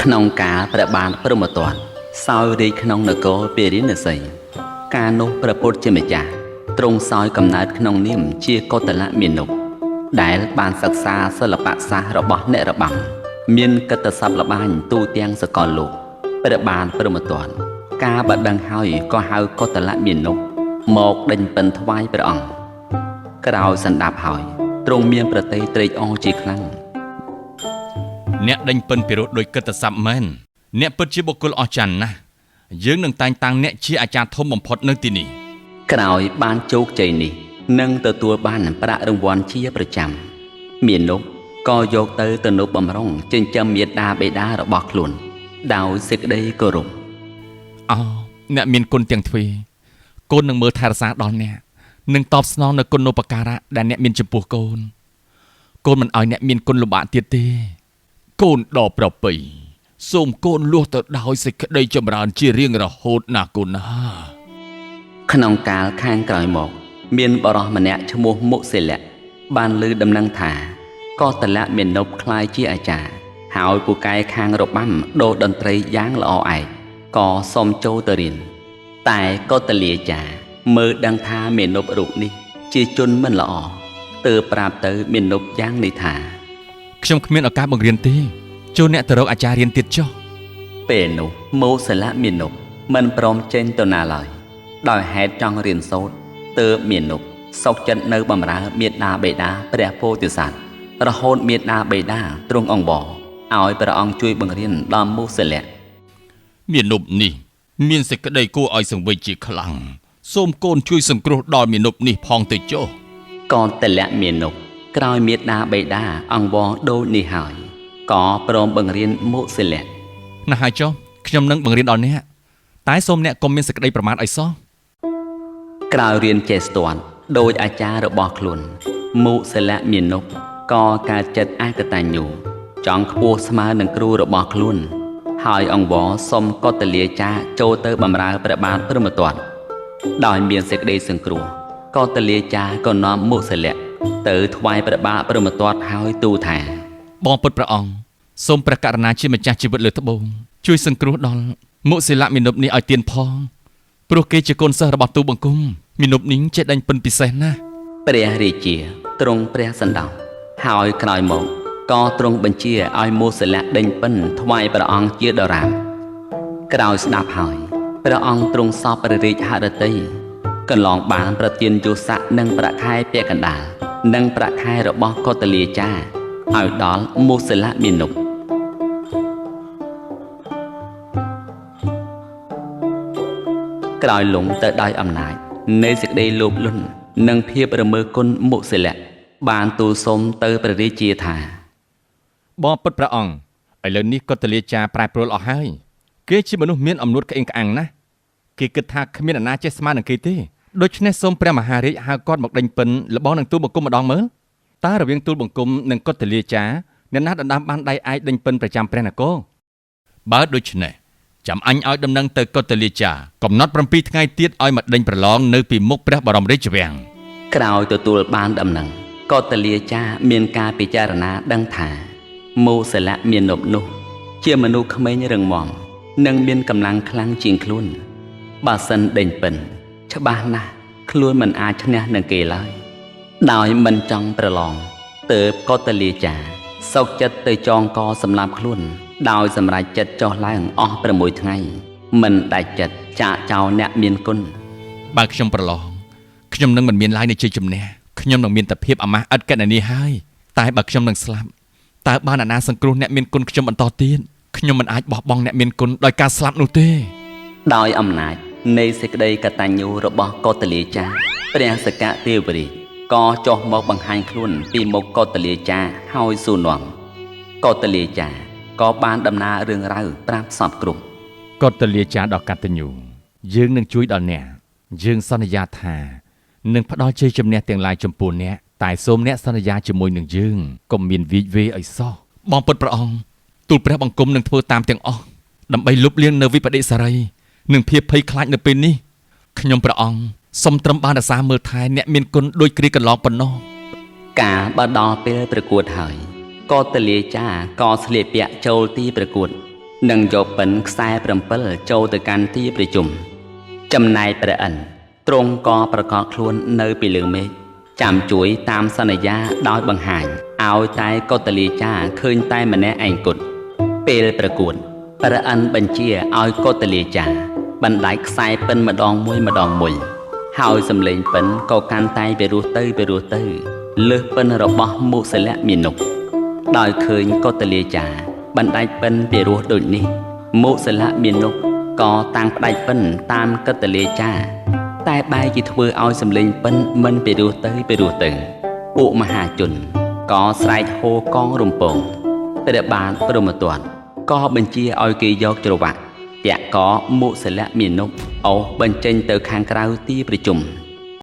ក្នុងកាលព្រះបាទព្រហ្មទត្តសោយរាជក្នុងនគរពារាណសីកាលនោះព្រះពុទ្ធជាម្ចាស់ទ្រង់សោយកំណើតក្នុងនាមជាកុតលមាណពដែលបានសិក្សាសិល្បៈសាស្ត្ររបស់អ្នករបាំមានកិត្តិសព្ទល្បាញទូទាំងសកលលោកព្រះបាទព្រហ្មទត្តកាលបើដឹងហើយក៏ហៅកុតលមាណពមកដេញពិនថ្វាយព្រះអង្គក្រោយសន្តាប់ហើយទ្រង់មានប្រតិត្រេកអរជាខ្លាំង អ្នកដេញពិនពិរោះដោយកិត្តិសព្ទមែនអ្នកពិតជាបុគ្គលអស្ចារ្យណាស់យើងនឹងតែងតាំងអ្នកជាអាចារ្យធំបំផុតនៅទីនេះ ក្រោយបានជោគជ័យនេះនិងទទួលបានប្រាក់រង្វាន់ជាប្រចាំមាណពក៏យកទៅទំនុកបំរុងចិញ្ចឹមមាតាបិតារបស់ខ្លួន ដោយសេចក្តីគោរព អោអ្នកមានគុណទាំងទ្វេកូននឹងមើលថែរក្សាដល់អ្នកនឹងតបស្នងនូវគុណូបការៈដែលអ្នកមានចំពោះកូន កូនមិនឲ្យអ្នកមានគុណលំបាកទៀតទេ កូនដ៏ប្រពៃសូមកូនលួសទៅដោយសេចក្តីចម្រើនជារៀងរហូតណាកូនណា ក្នុងកាលខាងក្រោយមក មានបរិសម្នាក់ឈ្មោះមុសិលៈបានឮដំណឹងថាកោតលៈមាណពក្លាយជាអាចារ្យហើយពូកែខាងរបាំដូរតន្ត្រីយ៉ាងល្អឯកក៏សូមចូលទៅរៀនតែកោតលាចារ្យមើលដឹងថាមាណពរូបនេះ ជាជនមិនល្អទើបប្រាប់ទៅមាណពយ៉ាងនេះថា ខ្ញុំគ្មានឱកាសបង្រៀនទេចូលអ្នកទៅរកអាចារ្យរៀនទៀតចុះ ពេលនោះមោសិលៈមាណពមិនព្រមចេញទៅណាឡើយដោយហេតុចង់រៀនសូត្រទើបមាណពសុខចិត្តនៅបម្រើមេដាបេដាព្រះពោធិសត្វរហូតមេដាបេដាទ្រង់អង្វរឲ្យព្រះអង្គជួយបង្រៀនដល់មោសិលៈ មាណពនេះមានសេចក្តីគួរឲ្យសង្វេគជាខ្លាំងសូមកូនជួយសង្គ្រោះដល់មាណពនេះផងទៅចុះ កោតលៈមាណពក្រោយមេដាបេដាអង្វរដូចនេះហើយក៏ព្រមបង្រៀនមោសិលៈ ណាស់ហើយចុះខ្ញុំនឹងបង្រៀនដល់អ្នកតែសូមអ្នកកុំមានសេចក្តីប្រមាថឲ្យសោះ ក្រោយរៀនចេះស្ទាត់ដោយអាចារ្យរបស់ខ្លួនមុសិលៈមាណពក៏កើតចិត្តអកតញ្ញូចង់ខ្ពស់ស្មើនឹងគ្រូរបស់ខ្លួន ហើយអង្វរសុំកុតលាចារចូលទៅបម្រើព្រះបាទព្រហ្មទត្តដោយមានសេចក្តីសង្គ្រោះកុតលាចារក៏នាំមុសិលៈទៅថ្វាយព្រះបាទព្រហ្មទត្តហើយទូលថា បងពុទ្ធព្រះអង្គសូមព្រះករុណាជាម្ចាស់ជីវិតលើត្បូងជួយសង្គ្រោះដល់មុសិលៈមាណពនេះឲ្យទៀនផងព្រោះគេជាកូនសិស្សរបស់ទូលបង្គំមាណពនេះចេះដេញពិនពិសេសណាស់ ព្រះរាជាទ្រង់ព្រះសណ្ដោសហើយក្រោយមកក៏ទ្រង់បញ្ជាឲ្យមោសិលៈដេញពិនថ្វាយព្រះអង្គជាដរាបក្រោយស្ដាប់ហើយព្រះអង្គទ្រង់សពព្រះរាជហឫទ័យកន្លងបានប្រទានយោស័កនិងប្រាក់ខែពាក់កណ្ដាលនិងប្រាក់ខែរបស់កុតលាចារឲ្យដល់មោសិលៈមាណពក្រោយលងទៅដោយអំណាចនៃសេចក្តីលោភលន់និងភាពរមើលគុណមុសិលៈបានទូលសុំទៅព្រះរាជាថា បងពុទ្ធព្រះអង្គឥឡូវនេះកុតលាចារប្រែប្រួលអស់ហើយគេជាមនុស្សមានអំនួតក្អេងក្អាងណាស់គេគិតថាគ្មានអាណាចេះស្មើនឹងគេទេដូច្នេះសូមព្រះមហារាជហៅគាត់មកដេញពិនលបងនឹងទូលបង្គំម្ដងមើលតើរវាងទូលបង្គំនិងកុតលាចារអ្នកណាដណ្ដើមបានដៃឯកដេញពិនប្រចាំព្រះនគរបើដូច្នេះចាំអញឲ្យដំណឹងទៅកុតលាចារកំណត់7ថ្ងៃទៀតឲ្យមកដេញប្រឡងនៅពីមុខព្រះបរមរាជវាំង ក្រោយទទួលបានដំណឹងកុតលាចារមានការពិចារណាដឹងថាមោសិលៈមាណពនោះ ជាមនុស្សក្មេងរឹងមាំនិងមានកម្លាំងខ្លាំងជាងខ្លួន បើសិនដេញពិនច្បាស់ណាស់ខ្លួនមិនអាចឈ្នះនឹងគេឡើយដោយមិនចង់ប្រឡងទើបកុតលាចារសុកចិត្តទៅចងកសម្លាប់ខ្លួន ដោយសម្រេចចិត្តចុះឡើងអស់6ថ្ងៃមិនដាច់ចិត្តចាកចោលអ្នកមានគុណ បើខ្ញុំប្រឡងខ្ញុំនឹងមិនមានឡើយនៃជ័យជំនះខ្ញុំនឹងមានតែភាពអាម៉ាស់ឥតកណនីហើយតែបើខ្ញុំនឹងស្លាប់តើបានអាណាសង្គ្រោះអ្នកមានគុណខ្ញុំបន្តទៀតខ្ញុំមិនអាចបោះបង់អ្នកមានគុណដោយការស្លាប់នោះទេ ដោយអំណាចនៃសេចក្តីកតញ្ញូរបស់កុតលាចារព្រះសកទេវរាជក៏ចុះមកបង្ហាញខ្លួនពីមុខកុតលាចារហើយសួរនាំកុតលាចារក៏បានដំណើររឿងរ៉ាវប្រាប់សពគ្រប់ កុតលាចារដ៏កតញ្ញូយើងនឹងជួយដល់អ្នកយើងសន្យាថានឹងផ្ដល់ជ័យជំនះទាំងឡាយចំពោះអ្នកតែសូមអ្នកសន្យាជាមួយនឹងយើងកុំមានវីចវេឲ្យសោះបងពុទ្ធព្រះអង្គទូលព្រះបង្គំនឹងធ្វើតាមទាំងអស់ដើម្បីលុបលាងនៅវិបដិសារីនិងភាពភ័យខ្លាចនៅពេលនេះខ្ញុំព្រះអង្គសូមត្រឹមបានរក្សាមើលថែអ្នកមានគុណដូចគ្រាកន្លងប៉ុណ្ណោះ កាលបើដល់ពេលប្រកួតហើយកុតលាចារក៏ស្លៀកពាក់ចូលទីប្រកួត និងយកពិនខ្សែ7ចូលទៅកាន់ទីប្រជុំចំណែកព្រះឥន្ទទ្រង់ក៏ប្រកបខ្លួននៅពីលើមេឃចាំជួយតាមសន្យាដោយបង្ហាញឲ្យតែកុតលាចាឃើញតែម្នាក់ឯងគត់ពេលប្រកួតព្រះឥន្ទបញ្ជាឲ្យកុតលាចាបណ្ដាច់ខ្សែពិនម្ដងមួយម្ដងមួយហើយសំឡេងពិនក៏កាន់តែពិរោះទៅពិរោះទៅលើសពិនរបស់មុសលមានុដោយឃើញកុតលាចាបណ្ដាច់ពិនពិរោះដូចនេះមុសលមានុក៏តាំងផ្ដាច់ពិនតាមកតលាចាតែបែរជាធ្វើឲ្យសំឡេងពិនមិនពិរោះទៅពិរោះទៅពួកមហាជនក៏ស្រែកហូរកងរំពងព្រះបាទព្រហ្មទត្តក៏បញ្ជាឲ្យគេយកច្រវាក់តាក់កមុសលមានុអូសបញ្ចេញទៅខាងក្រៅទីប្រជុំ